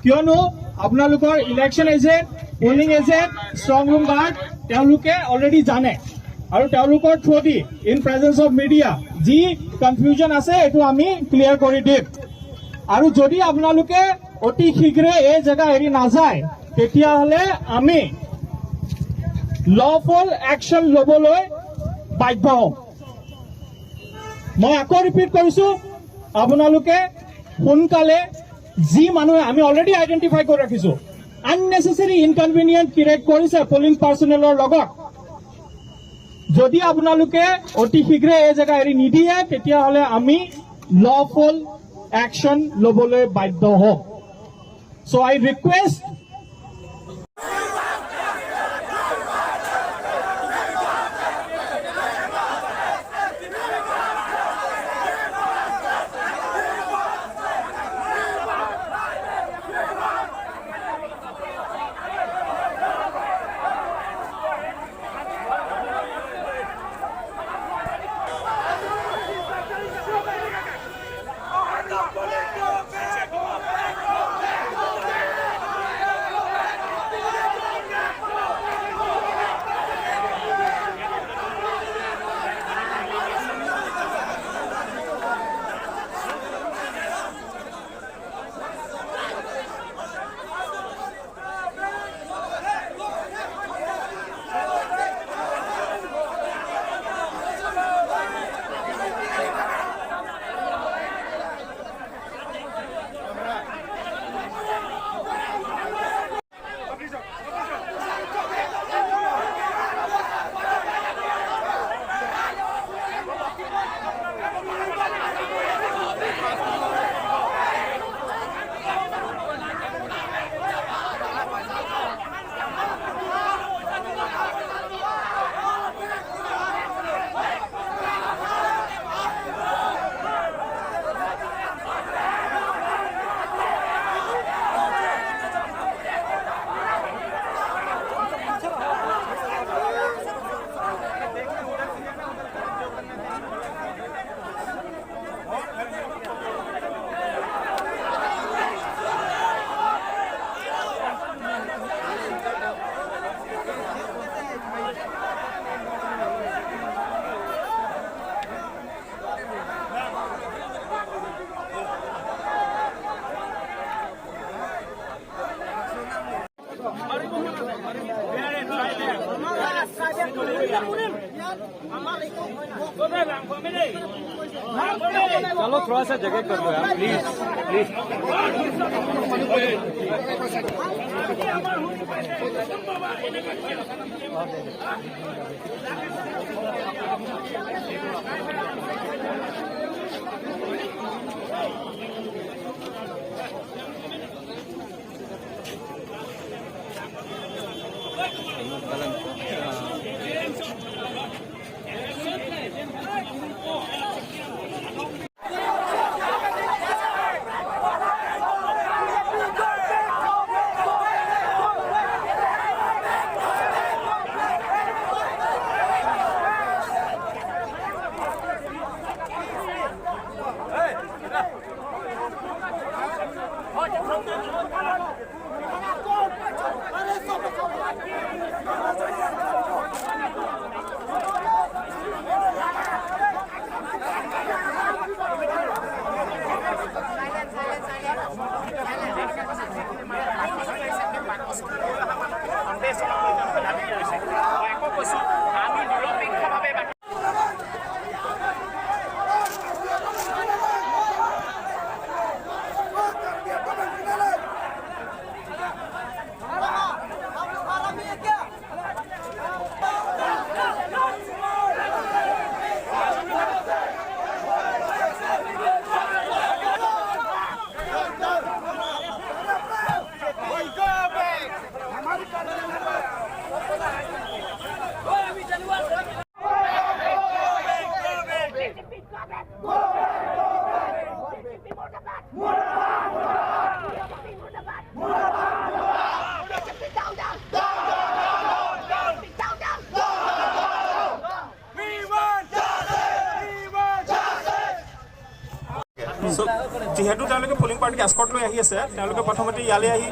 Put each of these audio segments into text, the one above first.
কিয়নো আপোনালোকৰ election agent, polling agent, strong room guard তেওঁলোকে অলৰেডি জানে আৰু তেওঁলোকৰ through the in presence of media যি কনফিউজন আছে, এইটো আমি ক্লিয়াৰ কৰি দিম। আৰু যদি আপোনালোকে অতি শীঘ্ৰে এই জেগা এৰি নাযায়, তেতিয়াহ'লে আমি লফুল একশ্যন ল'বলৈ বাধ্য হ'ম। মই আকৌ ৰিপিট কৰিছো, আপোনালোকে সোনকালে যি মানুহে আমি অলৰেডি আইডেণ্টিফাই কৰি ৰাখিছো, আননেচেচাৰী ইনকনভিনিয়েণ্ট ক্ৰিয়েট কৰিছে পলিং পাৰ্চনেলৰ লগত, যদি আপোনালোকে অতি শীঘ্ৰে এই জেগা এৰি নিদিয়ে, তেতিয়াহ'লে আমি লফুল একশ্যন ল'বলৈ বাধ্য হ'ম। চ' আই ৰিকুৱেষ্ট। चलो, थोड़ा सा जगह कर दो यार, प्लीज प्लीज। চ' যিহেতু তেওঁলোকে পলিং পাৰ্টিক এস্কৰ্ট লৈ আহি আছে, তেওঁলোকে প্ৰথমতে ইয়ালৈ আহি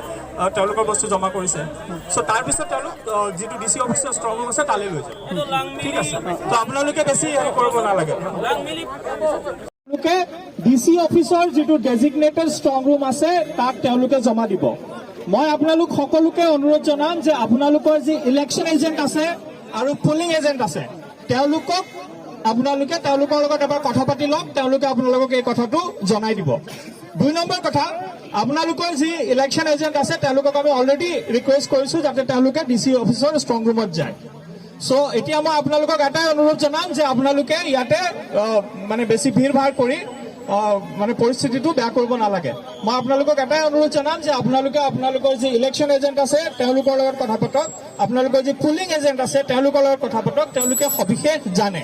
তেওঁলোকৰ বস্তু জমা কৰিছে। চ' তাৰপিছত তেওঁলোক যিটো ডি চি অফিচৰ ষ্ট্ৰং ৰুম আছে, তালৈ লৈ যাব। ঠিক আছে? ত' আপোনালোকে বেছি হেৰি কৰিব নালাগে। তেওঁলোকে ডি চি অফিচৰ যিটো ডেজিগনেটেড ষ্ট্ৰং ৰুম আছে, তাত তেওঁলোকে জমা দিব। মই আপোনালোক সকলোকে অনুৰোধ জনাম যে আপোনালোকৰ যি ইলেকশ্যন এজেণ্ট আছে আৰু পলিং এজেণ্ট আছে, তেওঁলোকক আপোনালোকে তেওঁলোকৰ লগত এবাৰ কথা পাতি লওক। তেওঁলোকে আপোনালোকক এই কথাটো জনাই দিব। 2 নম্বৰ কথা, আপোনালোকৰ যি ইলেকশ্যন এজেণ্ট আছে, তেওঁলোকক আমি অলৰেডি ৰিকুৱেষ্ট কৰিছো যাতে তেওঁলোকে ডি চি অফিচৰ ষ্ট্ৰং ৰুমত যায়। চ' এতিয়া মই আপোনালোকক এটাই অনুৰোধ জনাম যে আপোনালোকে ইয়াতে মানে বেছি ভিৰ ভাৰ কৰি মানে পৰিস্থিতিটো বেয়া কৰিব নালাগে। মই আপোনালোকক এটাই অনুৰোধ জনাম যে আপোনালোকে আপোনালোকৰ যি ইলেকশ্যন এজেণ্ট আছে, তেওঁলোকৰ লগত কথা পাতক। আপোনালোকৰ যি পুলিং এজেণ্ট আছে, তেওঁলোকৰ লগত কথা পাতক। তেওঁলোকে সবিশেষ জানে।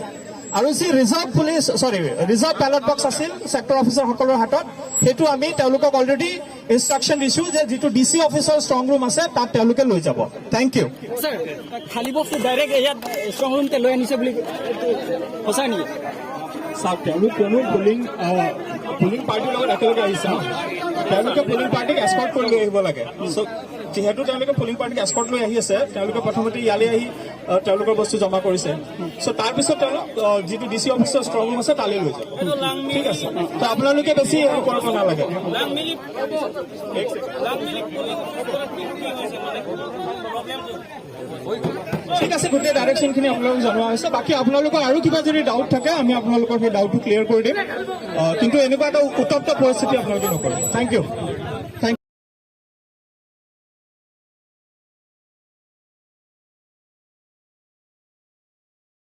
আৰু যি ৰিজাৰ্ভ পুলিচ, চৰি, ৰিজাৰ্ভ বেলট বক্স আছিল ছেক্টৰ অফিচাৰসকলৰ হাতত, সেইটো আমি তেওঁলোকক অলৰেডি ইনষ্ট্ৰাকশ্যন দিছো যে যিটো ডি চি অফিচৰ ষ্ট্ৰং ৰুম আছে, তাত তেওঁলোকে লৈ যাব। Thank U. Sir, খালী বক্সটো ডাইৰেক্ট ইয়াত ষ্ট্ৰং ৰুমতে লৈ আনিছে বুলি এইটো সঁচা নেকি? চাওক, তেওঁলোক কোনো পুলিং পুলিং পাৰ্টিৰ লগত একেলগে আহিছে ন। তেওঁলোকে পুলিং পাৰ্টিক এস্কৰ্ট কৰি লৈ আহিব লাগে। চ' যিহেতু তেওঁলোকে পুলিং পাৰ্টিক এস্কৰ্ট লৈ আহি আছে, তেওঁলোকে প্ৰথমতে ইয়ালৈ আহি তেওঁলোকৰ বস্তু জমা কৰিছে। চ' তাৰপিছত তেওঁলোক যিটো ডি চি অফিচৰ ষ্ট্ৰং ৰুম আছে, তালৈ লৈ যাব। ঠিক আছে? ত' আপোনালোকে বেছি হেৰি কৰিব নালাগে। এক ছেকেণ্ড। ঠিক আছে, গোটেই ডাইৰেকশ্যনখিনি আপোনালোকক জনোৱা হৈছে। বাকী আপোনালোকৰ আৰু কিবা যদি ডাউট থাকে, আমি আপোনালোকৰ সেই ডাউটটো ক্লিয়াৰ কৰি দিম। কিন্তু এনেকুৱা এটা উত্তপ্ত পৰিস্থিতি আপোনালোকে নকৰিব। Thank U.